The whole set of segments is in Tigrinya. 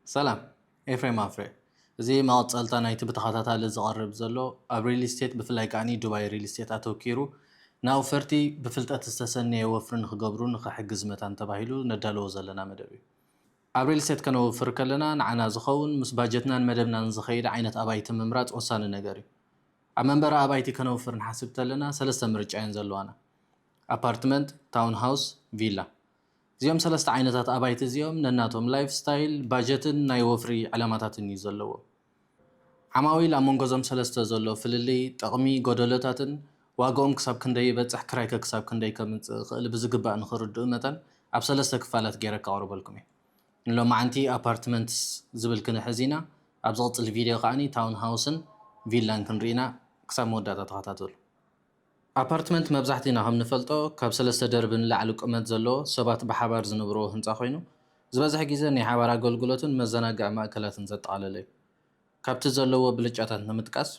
ሰላም፣ ኤፍሬም ኣፍሬ። እዚ መቐጸልታ ናይቲ ብተኸታታሊ ዝቐርብ ዘሎ ኣብ ሪል ስቴት፣ ብፍላይ ከኣ ዱባይ ሪል ስቴት ኣተኪሩ ንኣውፈርቲ ብፍልጠት ዝተሰነየ ወፍሪ ንኽገብሩ ንኽሕግዝ መታን ተባሂሉ ነዳልዎ ዘለና መደብ እዩ። ኣብ ሪል ስቴት ከነውፍር ከለና ንዓና ዝኸውን ምስ ባጀትናን መደብናን ዝኸይድ ዓይነት ኣባይቲ ምምራጽ ወሳኒ ነገር እዩ። ኣብ መንበሪ ኣባይቲ ከነውፍር ንሓስብ ተለና ሰለስተ ምርጫ እየን ዘለዋና። ኣፓርትመንት፣ ታውን ሃውስ፣ ቪላ። እዚኦም ሰለስተ ዓይነታት ኣባይቲ እዚኦም ነናቶም ላይፍ ስታይል፣ ባጀትን ናይ ወፍሪ ዕላማታትን እዩ ዘለዎም። ዓማዊል ኣብ መንጎ እዞም ሰለስተ ዘሎ ፍልልይ፣ ጥቕሚ፣ ጎደሎታትን ዋጋኦም ክሳብ ክንደይ ይበጽሕ፣ ክራይከ ክሳብ ክንደይ ከምጽእ ይኽእል ብዝግባእ ንኽርድኡ መጠን ኣብ ሰለስተ ክፋላት ገይረ ከቕርበልኩም እየ። ንሎማዓንቲ ኣፓርትመንትስ ዝብል ክንሕዝ ኢና። ኣብ ዝቕጽል ቪድዮ ከኣኒ ታውን ሃውስን ቪላን ክንርኢና። ክሳብ መወዳእታ ተኸታተሉ። ኣፓርትመንት መብዛሕትና ከም ንፈልጦ ካብ ሰለስተ ደርቢ ንላዕሊ ቁመት ዘለዎ ሰባት ብሓባር ዝነብርዎ ህንጻ ኮይኑ፣ ዝበዝሕ ግዜ ናይ ሓባር ኣገልግሎትን መዘናግዒ ማእከላትን ዘጠቓለለ እዩ። ካብቲ ዘለዎ ብልጫታት ንምጥቃስ፣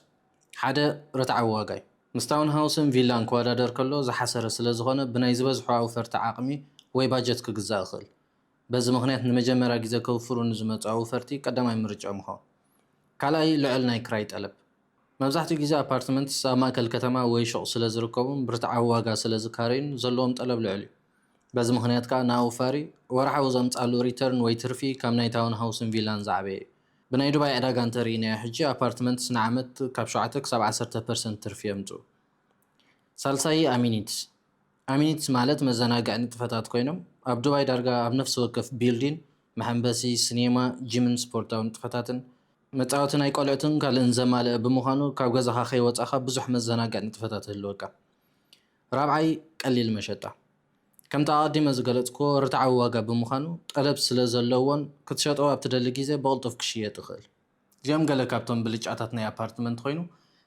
ሓደ ርትዓዊ ዋጋ እዩ። ምስ ታውን ሃውስን ቪላን ክወዳደር ከሎ ዝሓሰረ ስለ ዝኾነ ብናይ ዝበዝሑ ኣውፈርቲ ዓቕሚ ወይ ባጀት ክግዛእ ይኽእል። በዚ ምኽንያት ንመጀመርያ ግዜ ከውፍሩ ንዝመጹ ኣውፈርቲ ቀዳማይ ምርጫኦም ይኸውን። ካልኣይ ልዑል ናይ ክራይ ጠለብ። መብዛሕትኡ ግዜ ኣፓርትመንትስ ኣብ ማእከል ከተማ ወይ ሹቕ ስለ ዝርከቡን ብርትዓዊ ዋጋ ስለ ዝካረዩን ዘለዎም ጠለብ ልዑል እዩ። በዚ ምኽንያት ከኣ ንኣውፋሪ ወርሓዊ ዘምጻሉ ሪተርን ወይ ትርፊ ካብ ናይ ታውን ሃውስን ቪላን ዝዓበየ እዩ። ብናይ ዱባይ ዕዳጋ እንተርኢናዮ ሕጂ ኣፓርትመንትስ ንዓመት ካብ ሸውዓተ ክሳብ ዓሰርተ ፐርሰንት ትርፊ የምጽኡ። ሳልሳይ ኣሚኒትስ። ኣሚኒትስ ማለት መዘናግዒ ንጥፈታት ኮይኖም ኣብ ዱባይ ዳርጋ ኣብ ነፍሲ ወከፍ ቢልዲን መሐንበሲ፣ ስኔማ፣ ጂምን ስፖርታዊ ንጥፈታትን መጻወቲ ናይ ቆልዑትን ካልእን ዘማልአ ብምዃኑ ካብ ገዛኻ ከይወጻኻ ብዙሕ መዘናግዒ ንጥፈታት ይህልወካ። ራብዓይ ቀሊል መሸጣ። ከምቲ ኣቐዲመ ዝገለጽክዎ ርትዓዊ ዋጋ ብምዃኑ ጠለብ ስለ ዘለዎን ክትሸጦ ኣብ ትደሊ ግዜ ብቕልጡፍ ክሽየጥ ይኽእል። እዚኦም ገለ ካብቶም ብልጫታት ናይ ኣፓርትመንት ኮይኑ፣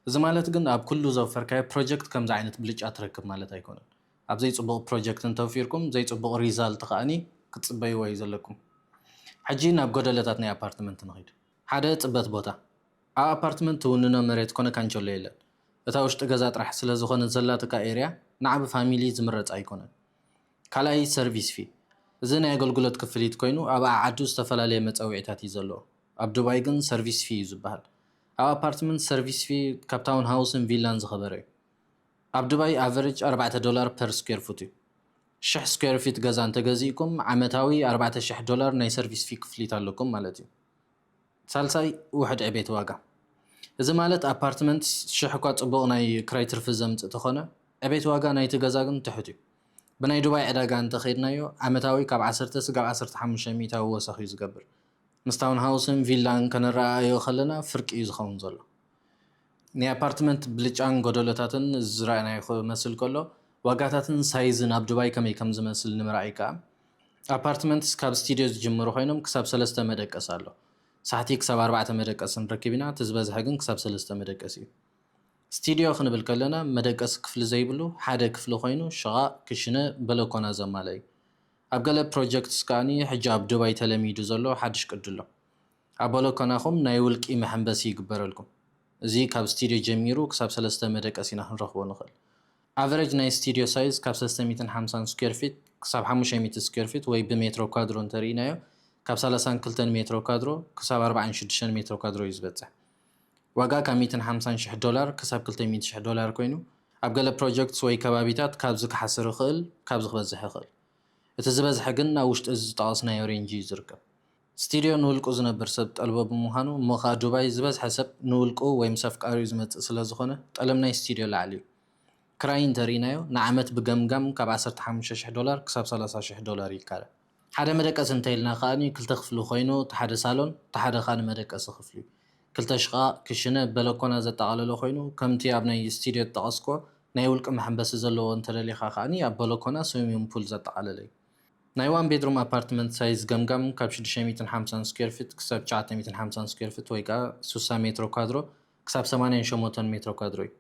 እዚ ማለት ግን ኣብ ኩሉ ዘውፈርካዮ ፕሮጀክት ከምዚ ዓይነት ብልጫ ትረክብ ማለት ኣይኮነን። ኣብ ዘይጽቡቕ ፕሮጀክት እንተውፊርኩም ዘይጽቡቕ ሪዛልት ከኣኒ ክትጽበይዎ እዩ ዘለኩም። ሕጂ ናብ ጎደለታት ናይ ኣፓርትመንት ንኺድ። ሓደ ጽበት ቦታ። ኣብ ኣፓርትመንት ትውንኖ መሬት ኮነ ካንቸሎ የለን። እታ ውሽጢ ገዛ ጥራሕ ስለ ዝኾነ ዘላትካ ኤርያ ንዓቢ ፋሚሊ ዝምረጽ ኣይኮነን። ካልኣይ ሰርቪስ ፊ። እዚ ናይ ኣገልግሎት ክፍሊት ኮይኑ ኣብ ዓዓዱ ዝተፈላለየ መጸውዒታት እዩ ዘለዎ። ኣብ ዱባይ ግን ሰርቪስ ፊ እዩ ዝበሃል። ኣብ ኣፓርትመንት ሰርቪስ ፊ ካብ ታውን ሃውስን ቪላን ዝኸበረ እዩ። ኣብ ዱባይ ኣቨሬጅ ኣርባዕተ ዶላር ፐር ስኩዌር ፉት እዩ። ሽሕ ስኩዌር ፊት ገዛ እንተገዚእኩም ዓመታዊ ኣርባዕተ ሽሕ ዶላር ናይ ሰርቪስ ፊ ክፍሊት ኣለኩም ማለት እዩ። ሳልሳይ ውሕድ ዕቤት ዋጋ። እዚ ማለት ኣፓርትመንት ሽሕ እኳ ጽቡቕ ናይ ክራይ ትርፊ ዘምጽእ ተኾነ፣ ዕቤት ዋጋ ናይቲ ገዛ ግን ትሑት እዩ። ብናይ ዱባይ ዕዳጋ እንተኸይድናዮ ዓመታዊ ካብ ዓሰርተ ስጋብ ዓሰርተ ሓሙሽተ ሚእታዊ ወሰኽ እዩ ዝገብር። ምስ ታውን ሃውስን ቪላን ከነረኣእዮ ከለና ፍርቂ እዩ ዝኸውን ዘሎ። ናይ ኣፓርትመንት ብልጫን ጎደሎታትን ዝረኣናዮ ክመስል ከሎ፣ ዋጋታትን ሳይዝን ኣብ ዱባይ ከመይ ከም ዝመስል ንምርኣይ ከኣ፣ ኣፓርትመንትስ ካብ ስቱድዮ ዝጅምሩ ኮይኖም ክሳብ ሰለስተ መደቀስ ኣሎ። ሳሕቲ ክሳብ ኣርባዕተ መደቀሲ ንረክብ ኢና፣ እቲ ዝበዝሐ ግን ክሳብ ሰለስተ መደቀሲ እዩ። ስቱድዮ ክንብል ከለና መደቀሲ ክፍሊ ዘይብሉ ሓደ ክፍሊ ኮይኑ ሽቓቕ፣ ክሽነ፣ በለኮና ዘማልአ እዩ። ኣብ ገለ ፕሮጀክትስ ከኣኒ ሕጂ ኣብ ዱባይ ተለሚዱ ዘሎ ሓድሽ ቅዲ ኣሎ። ኣብ በለኮናኹም ናይ ውልቂ መሐንበሲ ይግበረልኩም። እዚ ካብ ስቱድዮ ጀሚሩ ክሳብ ሰለስተ መደቀሲ ኢና ክንረኽቦ ንኽእል። ኣቨሬጅ ናይ ስቱድዮ ሳይዝ ካብ ሰለስተ ሚእትን ሓምሳን ስኩዌር ፊት ክሳብ ሓሙሽተ ሚእቲ ስኩዌር ፊት ወይ ብሜትሮ ኳድሮ እንተርኢናዮ ካብ ሰላሳን ክልተን ሜትሮ ኳድሮ ክሳብ ኣርባዓን ሽዱሽተን ሜትሮ ኳድሮ እዩ ዝበጽሕ። ዋጋ ካብ ሚእትን ሓምሳን ሽሕ ዶላር ክሳብ ክልተ ሚእቲ ሽሕ ዶላር ኮይኑ ኣብ ገለ ፕሮጀክትስ ወይ ከባቢታት ካብዚ ክሓስር ይኽእል፣ ካብዚ ክበዝሕ ይኽእል። እቲ ዝበዝሐ ግን ኣብ ውሽጢ እዚ ዝጠቐስናዮ ሬንጅ እዩ ዝርከብ። ስቱድዮ ንውልቁ ዝነብር ሰብ ጠልቦ ብምዃኑ እሞ ኸኣ ዱባይ ዝበዝሐ ሰብ ንውልቁ ወይ ምስ ኣፍቃሪኡ ዝመጽእ ስለ ዝኾነ ጠለብ ናይ ስቱድዮ ላዕሊ እዩ። ክራይ እንተርኢናዮ ንዓመት ብገምጋም ካብ ዓሰርተ ሓሙሽተ ሽሕ ዶላር ክሳብ ሰላሳ ሽሕ ዶላር ይካረ። ሓደ መደቀሲ እንተኢልና ከኣኒ ክልተ ክፍሊ ኮይኑ እቲ ሓደ ሳሎን እቲ ሓደ ከኣ ንመደቀሲ ክፍሊ እዩ። ክልተ ሽቓቕ፣ ክሽነ፣ በለኮና ዘጠቓለለ ኮይኑ ከምቲ ኣብ ናይ ስቱድዮ ዝጠቐስክዎ ናይ ውልቂ መሐንበሲ ዘለዎ እንተደሊኻ ከኣኒ ኣብ በለኮና ስዊሚንግ ፑል ዘጠቓለለ እዩ። ናይ ዋን ቤድሩም ኣፓርትመንት ሳይዝ ገምጋም ካብ ሽዱሽተ ሚእትን ሓምሳን ስኩዌር ፊት ክሳብ ትሽዓተ ሚእትን ሓምሳን ስኩዌር ፊት ወይ ከኣ ስሳ ሜትሮ ኳድሮ ክሳብ ሰማንያን ሸሞንተን ሜትሮ ኳድሮ እዩ።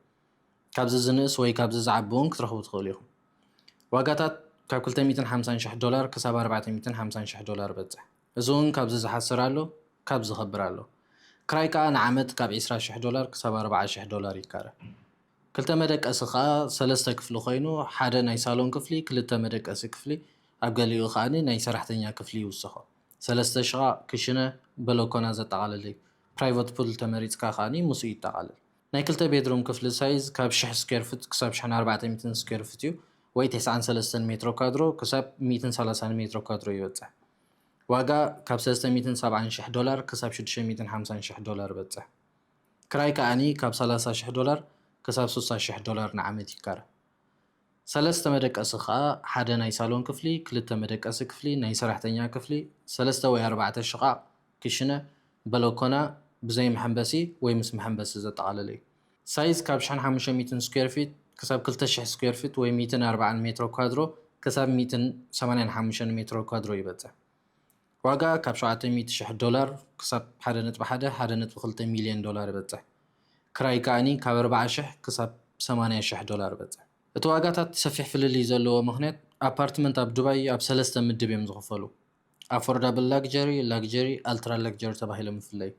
ካብዚ ዝንእስ ወይ ካብዚ ዝዓቢ እውን ክትረኽቡ ትኽእሉ ኢኹም። ዋጋታት ካብ ክልተ ሚእትን ሓምሳን ሽሕ ዶላር ክሳብ ኣርባዕተ ሚእትን ሓምሳን ሽሕ ዶላር በጽሕ። እዚ እውን ካብዚ ዝሓስር ኣሎ፣ ካብ ዝኸብር ኣሎ። ክራይ ከኣ ንዓመት ካብ ዕስራ ሽሕ ዶላር ክሳብ ኣርባዓ ሽሕ ዶላር ይካረ። ክልተ መደቀሲ ከኣ ሰለስተ ክፍሊ ኮይኑ፣ ሓደ ናይ ሳሎን ክፍሊ፣ ክልተ መደቀሲ ክፍሊ፣ ኣብ ገሊኡ ከኣ ናይ ሰራሕተኛ ክፍሊ ይውሰኾ። ሰለስተ ሽቓቕ ክሽነ በለኮና ዘጠቓለለ እዩ። ፕራይቨት ፑል ተመሪፅካ ከዓኒ ምስኡ ይጠቓለል። ናይ ክልተ ቤድሩም ክፍሊ ሳይዝ ካብ ሽሕ ስኩዌር ፉት ክሳብ ሽሕን ኣርባዕተ ሚእትን ስኩዌር ፉት እዩ፣ ወይ ተስዓን ሰለስተን ሜትሮ ኳድሮ ክሳብ ሚእትን ሰላሳን ሜትሮ ኳድሮ ይበፅሕ። ዋጋ ካብ ሰለስተ ሚእትን ሰብዓን ሽሕ ዶላር ክሳብ ሽዱሽተ ሚእትን ሓምሳን ሽሕ ዶላር ይበፅሕ። ክራይ ከዓኒ ካብ ሰላሳ ሽሕ ዶላር ክሳብ ስሳ ሽሕ ዶላር ንዓመት ይካረ። ሰለስተ መደቀሲ ከኣ ሓደ ናይ ሳሎን ክፍሊ፣ ክልተ መደቀሲ ክፍሊ፣ ናይ ሰራሕተኛ ክፍሊ፣ ሰለስተ ወይ ኣርባዕተ ሽቓቕ ክሽነ በለኮና ብዘይ መሐንበሲ ወይ ምስ መሐንበሲ ዘጠቓለለ እዩ። ሳይዝ ካብ ሽሕን ሓሙሽተ ሚእትን ስኩዌር ፊት ክሳብ ክልተ ሽሕ ስኩዌር ፊት ወይ ሚእትን ኣርባዓን ሜትሮ ኳድሮ ክሳብ ሚእትን ሰማንያን ሓሙሽተን ሜትሮ ኳድሮ ይበጽሕ። ዋጋ ካብ ሸውዓተ ሚእቲ ሽሕ ዶላር ክሳብ ሓደ ነጥቢ ሓደ ሓደ ነጥቢ ክልተ ሚልዮን ዶላር ይበጽሕ። ክራይ ከኣኒ ካብ ኣርብዓ ሽሕ ክሳብ ሰማንያ ሽሕ ዶላር ይበጽሕ። እቲ ዋጋታት ሰፊሕ ፍልልይ ዘለዎ ምኽንያት ኣፓርትመንት ኣብ ዱባይ ኣብ ሰለስተ ምድብ እዮም ዝኽፈሉ። ኣፎርዳብል ላግጀሪ፣ ላግጀሪ፣ ኣልትራ ላግጀሪ ተባሂሎም ይፍለዩ።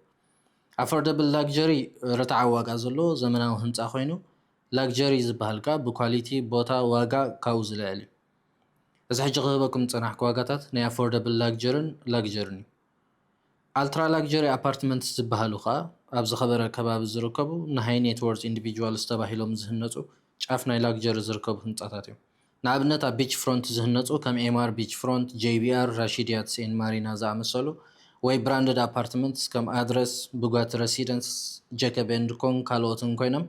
ኣፎርዳብል ላግጀሪ ርትዓዊ ዋጋ ዘለዎ ዘመናዊ ህንፃ ኮይኑ፣ ላግጀሪ ዝበሃል ከኣ ብኳሊቲ፣ ቦታ፣ ዋጋ ካብኡ ዝልዕል እዩ። እዚ ሕጂ ክህበኩም ዝጸናሕኩ ዋጋታት ናይ ኣፎርዳብል ላግጀርን ላግጀርን እዩ። ኣልትራ ላግጀሪ ኣፓርትመንትስ ዝበሃሉ ከኣ ኣብ ዝኸበረ ከባቢ ዝርከቡ ንሃይ ኔት ዎርዝ ኢንዲቪጁዋልስ ተባሂሎም ዝህነጹ ጫፍ ናይ ላግጀሪ ዝርከቡ ህንጻታት እዮም። ንኣብነት ኣብ ቢች ፍሮንት ዝህነጹ ከም ኤምኣር ቢች ፍሮንት፣ ጄቢኣር፣ ራሺድ ያትስ ኤንድ ማሪና ዝኣመሰሉ ወይ ብራንድድ ኣፓርትመንትስ ከም ኣድረስ፣ ቡጋቲ ረሲደንስ፣ ጀከብ ኤንድ ኮን ካልኦትን ኮይኖም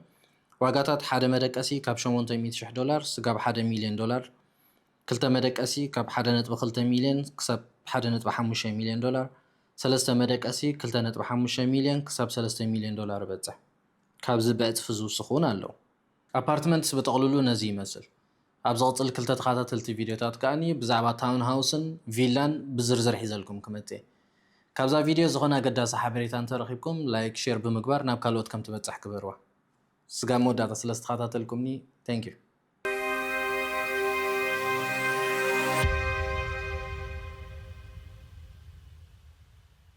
ዋጋታት ሓደ መደቀሲ ካብ ሸሞንተ ሚእቲ ሽሕ ዶላር ስጋብ ሓደ ሚልዮን ዶላር፣ ክልተ መደቀሲ ካብ ሓደ ነጥቢ ክልተ ሚልዮን ክሳብ ሓደ ነጥቢ ሓሙሽተ ሚልዮን ዶላር፣ ሰለስተ መደቀሲ ክልተ ነጥቢ ሓሙሽተ ሚልዮን ክሳብ ሰለስተ ሚልዮን ዶላር ይበጽሕ። ካብዚ ብዕጽፊ ዝውስኹ እውን ኣለዉ። ኣፓርትመንትስ ብጥቕልሉ ነዚ ይመስል። ኣብ ዝቕጽል ክልተ ተኸታተልቲ ቪድዮታት ከኣኒ ብዛዕባ ታውን ሃውስን ቪላን ብዝርዝር ሒዘልኩም ክመጽእ እየ። ካብዛ ቪድዮ ዝኾነ ኣገዳሲ ሓበሬታ እንተረኺብኩም ላይክ፣ ሼር ብምግባር ናብ ካልኦት ከም ትበጽሕ ግበርዋ። ስጋብ መወዳእታ ስለ ዝተኸታተልኩምኒ thank you።